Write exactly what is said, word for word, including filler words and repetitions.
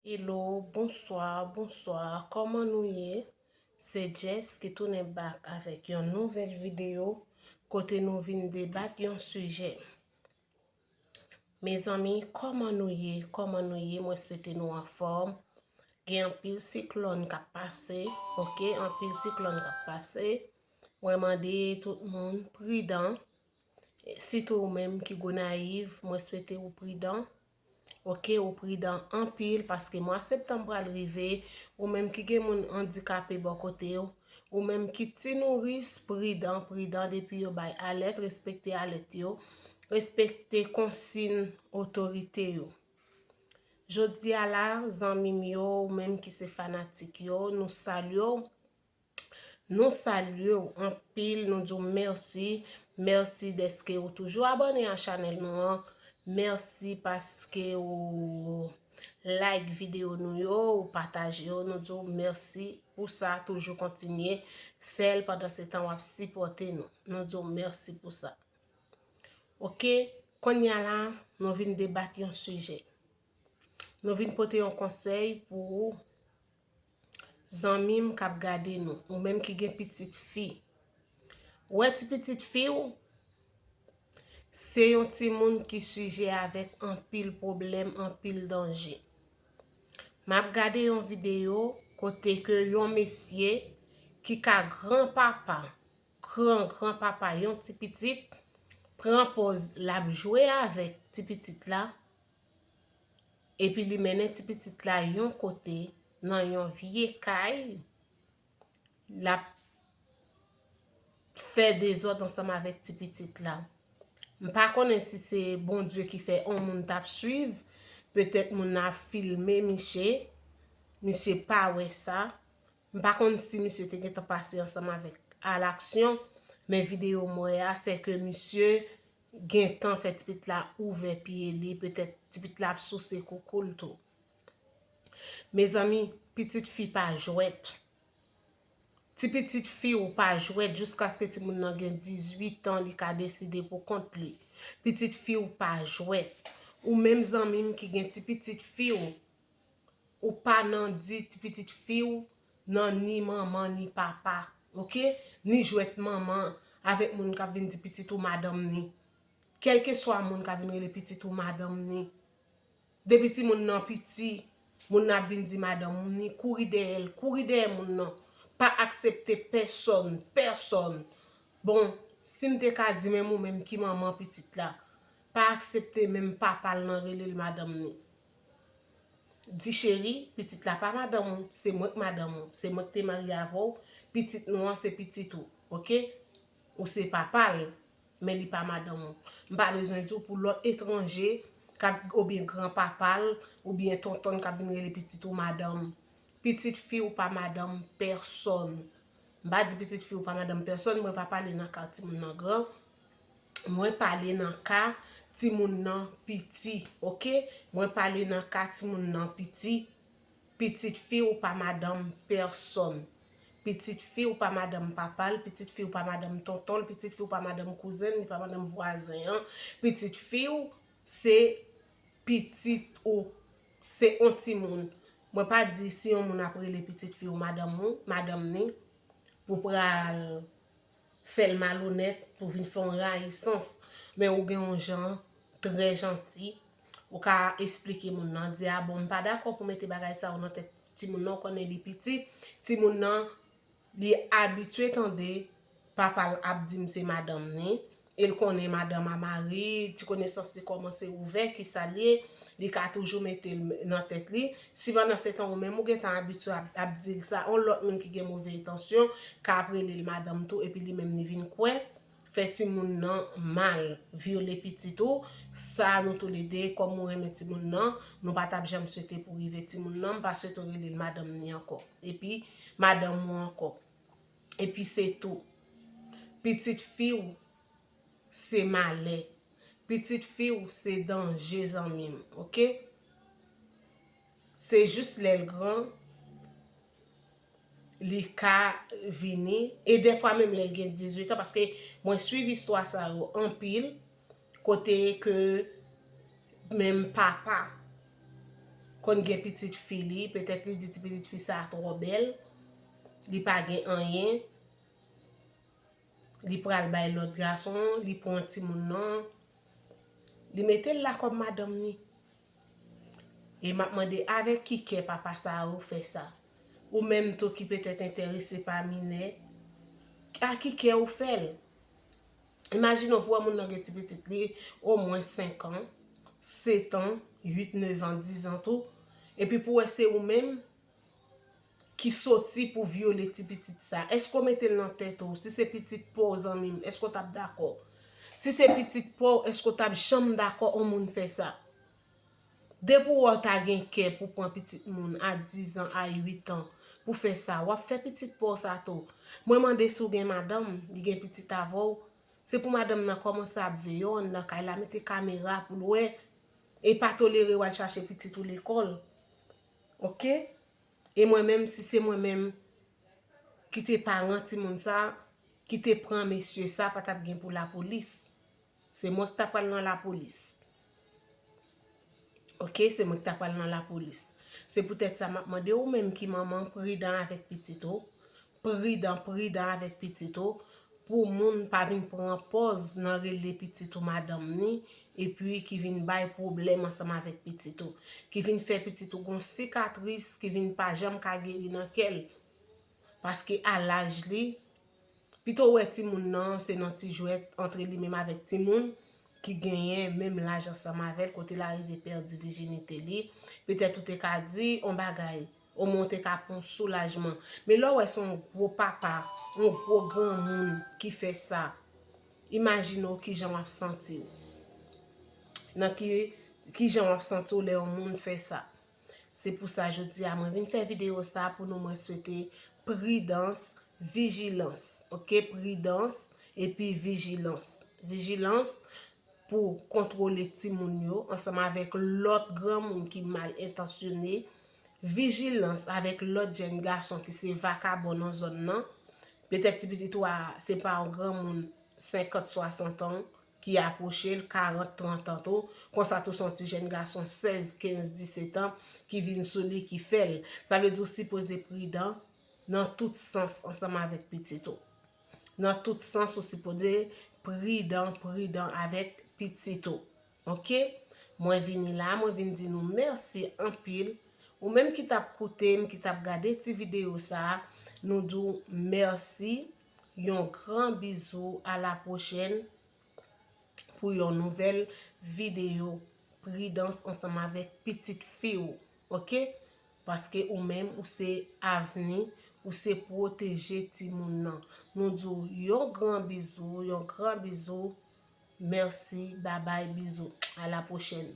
Hello, bonswa, bonswa, kòman nou ye? Se Jess ki tounen back avèk yon nouvèl videyo kote nou vin debat yon sijè. Mezanmi, kòman nou ye? Kòman nou ye? Mwen swete nou anfòm. Gen anpil siklòn k ap pase, oke? Anpil siklòn k ap pase. Mwen mande tout moun pridan. Sitou ou menm ki Gonayiv, mwen swete ou pridan. Oke, ou pridan anpil paske mwa septanm pral rive. Ou menm ki gen moun andikape bò kote w, ou menm ki ti nouris, pridan, pridan depi yo bay alèt, respekte alèt yo, respekte konsin otorite yo. Jodi a la, zanmi m yo, ou menm ki se fanatik yo, nou salye w. Nou salye w anpil, nou di w mèsi. Mèsi dèske ou toujou abòne a chanèl nou an. Mèsi paske ou like videyo nou yo, ou pataje yo. Nou di w mèsi pou sa, toujou kontinye fè l pandan se tan w ap sipòte nou. Nou di w mèsi pou sa. Oke, kounye a la, nou vin debat yon sijè. Nou vin pote yon konsèy pou ou, zanmi m k ap gade nou, ou menm ki gen pitit fi. Ou wè ti pitit fi w, se yon timoun ki sijè avèk anpil pwoblèm, anpil danje. M ap gade yon videyo kote ke yon mesye ki ka granpapa, gran granpapa yon ti pitit, pran pòz l ap jwe avèk ti pitit la, epi li mennen ti pitit la yon kote nan yon vye kay, l ap fè dezòd ansanm avèk ti pitit la. M pa konnen si se Bondye ki fè on moun t ap swiv, petèt moun nan ap filme misye, misye pa wè sa. M pa konn si misye te gentan pase ansanm avèk alaksyon, men videyo m wè a, se ke misye gentan fè ti pitit la ouvè pye li, petèt ti pitit la ap souse koukou l tou. Mezanmi, pitit fi pa jwèt. Ti pitit fi w pa jwèt jiskaske timoun nan gen dizuit an, li ka deside pou kont li. Pitit fi w pa jwèt. Ou menm zanmi m ki gen ti pitit fi w, ou pa nan di ti pitit fi w nan ni manman ni papa, oke? Ni jwèt manman avèk moun k ap vin di pitit ou madanm ni. Kèlkeswa moun k ap vin rele pitit ou madanm ni. Depi timoun nan piti, moun nan ap vin di madanm ou ni, kouri dèyè l, kouri dèyè moun nan. Pa aksepte pèsòn, pèsòn. Bon, si m te ka di menm ou menm ki manman pitit la, pa aksepte menm papa l nan rele l madanm ni. Di cheri, pitit la pa madanm ou, se mwen k madanm ou, se mwen k te marye avè w, pitit nou an se pitit ou, oke? Ou se papa l, men li pa madanm ou. M pa bezwen di w pou lòt etranje k ap, oubyen granpapa l, oubyen tonton l k ap vin rele pitit ou madanm. Pitit fi w pa madanm pèsòn. M pa di pitit fi w pa madanm pèsòn, mwen pa pale nan ka timoun nan gran. Mwen pale nan ka timoun nan piti, oke? Mwen pale nan ka timoun nan piti. Pitit fi w pa madanm pèsòn. Pitit fi w pa madanm papa l, pitit fi w pa madanm tonton l, pitit fi w pa madanm kouzen l, li pa madanm vwazen an. Pitit fi w se pitit ou, se on timoun. Mwen pa di si yon moun ap rele pitit fi w madanm ou, madanm ni, pou pral fè l malonèt, pou vin fè yon rayisans. Men ou gen yon jan trè janti, ou ka esplike moun nan, di a bon, m pa dakò pou mete bagay sa yo nan tèt timoun nan, ou konnen li piti, timoun nan, li abitye tande papa l ap di m se madanm ni, e l konnen madanm a mari, ti konesans li kòmanse ouvè, ki sa l ye, li ka toujou mete l nan tèt li. Si pandan se tan ou menm ou gentan abitye ap, ap di l sa, yon lòt moun ki gen move entansyon ka ap rele l madanm tou, epi li menm li vin kwè, fè timoun nan mal, vyole pitit ou, sa nou toulede, kòm ou renmen timoun nan, nou pa t ap janm swete pou rive timoun nan, m pa swete w rele l madanm ni ankò, epi madanm ou ankò. Epi se tou. Pitit fi w, se malè. Pitit fi w, se danje, zanmi m, oke? Se jis lè l gran, li ka vini. E dèfwa menm lè l gen dizuit an, paske mwen swiv istwa sa yo anpil, kote ke menm papa, Konn gen pitit fi li, petèt li di ti pitit fi sa twò bèl, li pa gen anyen, li pral bay lòt gason, li pran timoun nan, li mete l la kòm madanm ni. E m ap mande avèk ki kè papa sa yo fè sa. Ou menm tou ki petèt enterese pa minè, a ki kè ou fè l? Imajine w pou wè moun nan gen ti pitit li omwen senk an, sèt an, uit, nèf an, diz an tou. Epi pou wè se ou menm ki soti pou vyole ti pitit sa. Èske w mete l nan tèt ou? Si se pitit pa w zanmi m, èske w t ap dakò? Si se pitit pa w, èske w t ap janm dakò yon moun fè sa? Depi w wè w ta gen kè pou pran pitit moun a diz an, a uit an, pou fè sa, w ap fè pitit pa w sa tou. Mwen mande si w gen madanm, li gen pitit avè w, se pou madanm nan kòmanse ap veye w anndan kay la, mete kamera pou l wè, e pa tolere w al chache pitit ou lekòl. Oke? E mwen menm, si se mwen menm ki te paran timoun sa, ki te pran mesye sa, pa t ap gen pou lapolis. Se mwen ki ta pral nan lapolis. Oke, se mwen ki ta pral nan lapolis. Se poutèt sa m ap mande ou menm ki manman, pridan avèk pitit ou. Pridan, pridan avèk pitit ou. Pou moun pa vin pran pòz nan rele pitit ou madanm ni, epi ki vin bay pwoblèm ansanm avèk pitit ou. Ki vin fè pitit ou gon sikatris, ki vin pa janm ka geri nan kè l. Paske a laj li, pito w wè timoun nan se nan ti jwèt antre li menm avèk timoun ki genyen menm laj ansanm avè l, kote l arive pèdi vijinite li. Petèt ou te ka di yon bagay, omwen w te ka pran yon soulajman. Men lè w wè se yon gwo papa, yon gwo granmoun ki fè sa, imajine w kijan w ap santi w. Nan ki, kijan w ap santi w lè yon moun fè sa? Se pou sa jodi a mwen vin fè videyo sa pou nou mwen swete pridans, vijilans, oke? Pridans epi vijilans. Vijilans pou kontwole timoun yo ansanm avèk lòt granmoun ki mal entansyone. Vijilans avèk lòt jèn gason ki se vakabon nan zòn nan. Petèt ti pitit ou a se pa yon granmoun senkant, swasant an ki apwoche l, karant, trant an tou. Konsa tou se yon ti jèn gason sèz, kenz, disèt an ki vin sou li, ki fè l. Sa vle di w sipoze pridan nan tout sans ansanm avèk pitit ou. Nan tout sans ou sipoze pridan, pridan avèk pitit ou. Oke? Mwen vini la, mwen vin di nou mèsi anpil. Ou menm ki t ap koute m, ki t ap gade ti videyo sa a, nou di w mèsi. Yon gran bizou, a la pwochèn pou yon nouvèl videyo. Pridans ansanm avèk pitit fi w, oke? Paske ou menm, ou se avni, ou se pwoteje timoun nan. Nou di w yon gran bizou, yon gran bizou. Mèsi, babay, bizou. A la pwochèn.